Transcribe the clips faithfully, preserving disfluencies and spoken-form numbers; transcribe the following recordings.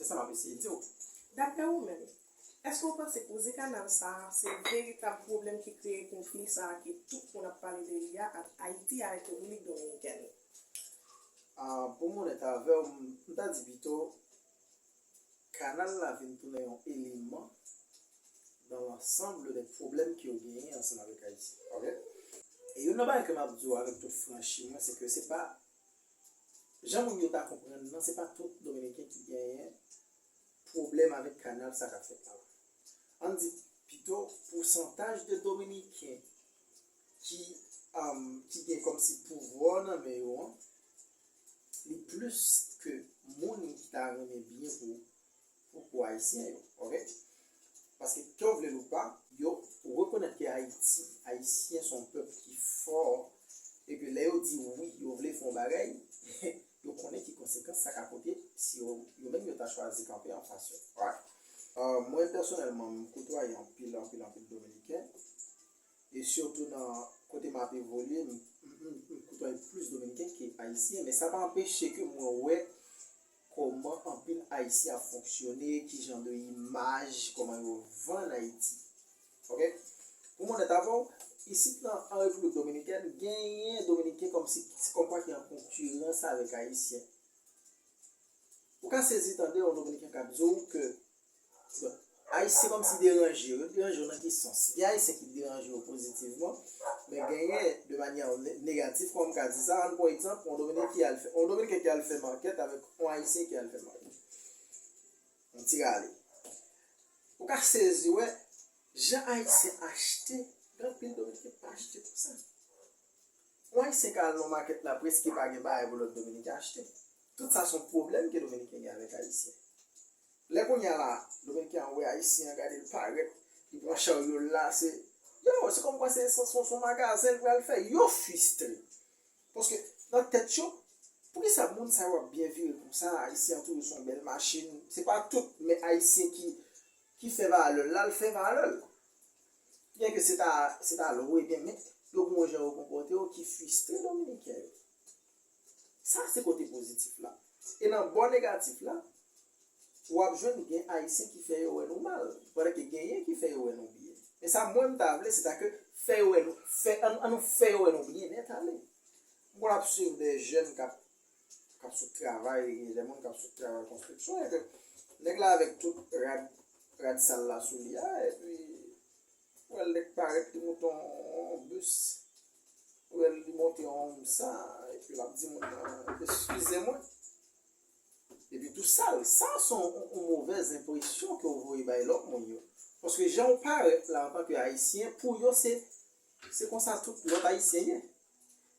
Se sa m ap eseye di w. Daprè ou menm, èske w panse pwoze kanal sa a se veritab pwoblèm ki kreye konfli sa a ke tout moun ap pale de li a ant Ayiti avèk Repiblik Dominikèn? Ah, pou m onèt avè w, m, m ta di pito kanal la vin tounen yon eleman dans l'ensemble des problèm ke yo genyen ansanm avèk Ayiti. Ok? E youn nan bagay ke m ap di w avèk tout franchi mwen, se ke se pa, jan moun yo ta konprann nan, se pa tout Dominiken ki genyen pwoblèm avèk kanal sa k ap fèt la. Ann di pito pousantaj de Dominiken ki, um, ki gen kòmsi pouvwa nan men yo an, li plis ke moun ki ta renmen byen pou, pou, pou Ayisyen yo, ok? Paske ke w vle l ou pa, yo rekonèt ke Ayiti, Ayisyen se yon pèp ki fò, e ke lè yo di wi, yo vle fè yon bagay, yo konnen ki konsekans sa ka pote si yo, yo menm yo ta chwazi kanpe anfas yo. Right. Euh, mwen pèsonèlman, m koutwaye anpil, anpil, anpil Dominiken. E sitou nan kote m ap evolye, m, m, m, m koutwaye plis Dominiken ke Ayisyen, men sa pa anpeche ke mwen wè kòman anpil Ayisyen ap fonksyone, ki jan de imaj, kòman yo vann Ayiti. Ok? Pou m onèt avè w, isit nan, an Repiblik Dominikèn, genyen Dominiken kòmsi, se kòmkwa ki an konkirans avèk Ayisyen. Ou ka sezi tande yon Dominiken k ap di w ke, bon, Ayisyen kòmsi deranje yo. Yo deranje w nan ki sans? Gen Ayisyen ki deranje yo pozitivman, men genyen de manyè ne-, negatif, kòman m ka di sa? Ann pran egzanp, yon Dominiken ki al fè, yon Dominiken ki al fè makèt avèk yon Ayisyen ki al fè makèt. Yon ti rale. Ou ka sezi wè jan Ayisyen achte, gen anpil Dominiken pa achte konsa. Yon Ayisyen ka al nan makèt la, prèske pa gen bagay pou lòt Dominiken achte. Tout sa se yon pwoblèm ke Dominiken gen avèk Ayisyen. Lè kounye a la, Dominiken an wè Ayisyen an, gade l parèt, li pran charyo l la, se, yo, se kòmkwa se, se, se, se yon magazen l pral fè. Yo fristre. Paske nan tèt yo, poukisa moun sa yo ap byen vire konsa, Ayisyen an toujou se yon bèl machin? Se pa tout, men Ayisyen ki, ki fè valè l la, l fè valè l. Byenke se ta, se ta lwe byen, men yo gen yon jan yo konpòte yo ki fristre Dominiken yo. Sa se kote pozitif la. E nan bò negatif la, w ap jwenn gen Ayisyen ki fè yo wè nou mal, pandan ke genyen ki fè yo wè nou byen. Men sa mwen m ta vle, se ta ke fè yo wè nou, fè, ann, ann nou fè yo wè nou byen nèt ale. M konn ap swiv de jèn k ap, k ap sot travay, gen de moun k ap sot travay konstriksyon, e ke nèg la avèk tout rad, rad sal la sou li a, epi ou wè l lèk parèt, li monte yon bis, ou wè l li monte yon sa, epi l ap di moun nan, eskize mwen. Epi tou sal, sa se yon, yon, yon movèz enpresyon ke w voye bay lòt moun yo. Paske jan w parèt la antanke Ayisyen, pou yo se, se konsa tout lòt Ayisyen ye.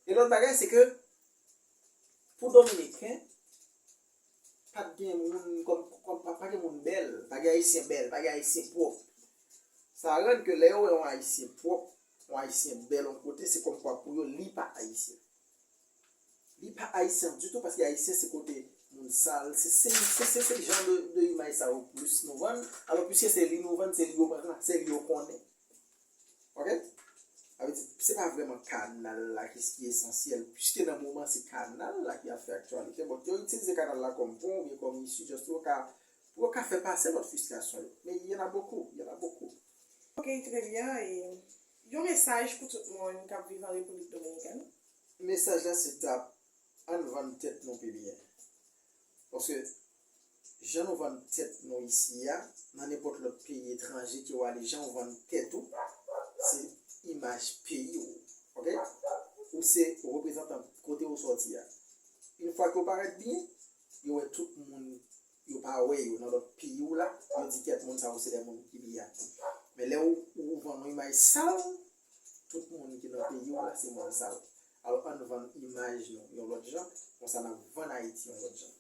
E lòt bagay, se ke pou Dominiken, pa t gen moun, kòm, kòm, pa, pa gen moun bèl, pa gen Ayisyen bèl, pa gen Ayisyen pwòp. Sa rann ke lè yo wè yon Ayisyen pwòp, yon Ayisyen bèl yon kote, se kòmkwa pou yo, li pa Ayisyen. Li pa Ayisyen ditou, paske Ayisyen se kote moun sal, se, se, se, se, se jan de, de imaj sa yo plis nou vann. Alò, piske se li nou vann, se li yo pran, se li yo konnen. Ok? Sa vle di, se pa vrèman kanal la ki, ki esansyèl, piske nan moman se kanal la ki ap fè aktyalite. Bon, yo itilize kanal la kòm pon oubyen kòm isi, just pou yo ka, pou yo ka fè pase lòt fristrasyon yo. Men y en a beaucoup, y en a beaucoup. Ok, très bien. E yon mesaj pou tout moun k ap viv an Repiblik Dominikèn? Mesaj la se ta, ann vann tèt nou pi byen. Paske jan nou vann tèt nou isi a, nan nenpòt lòt peyi etranje ke w ale, jan w vann tèt ou, se imaj peyi w. Ok? Ou se reprezantan kote w sòti a. Yon fwa ke w parèt byen, yo wè tout moun, yo pa wè yo nan lòt peyi w la, yo di kèt moun sa yo se de moun ki byen. Men lè ou, ou vann yon imaj sal, tout moun ki nan peyi w la se moun sal. Alò, ann vann imaj nou yon lòt jan, konsa n ap vann Ayiti yon lòt jan.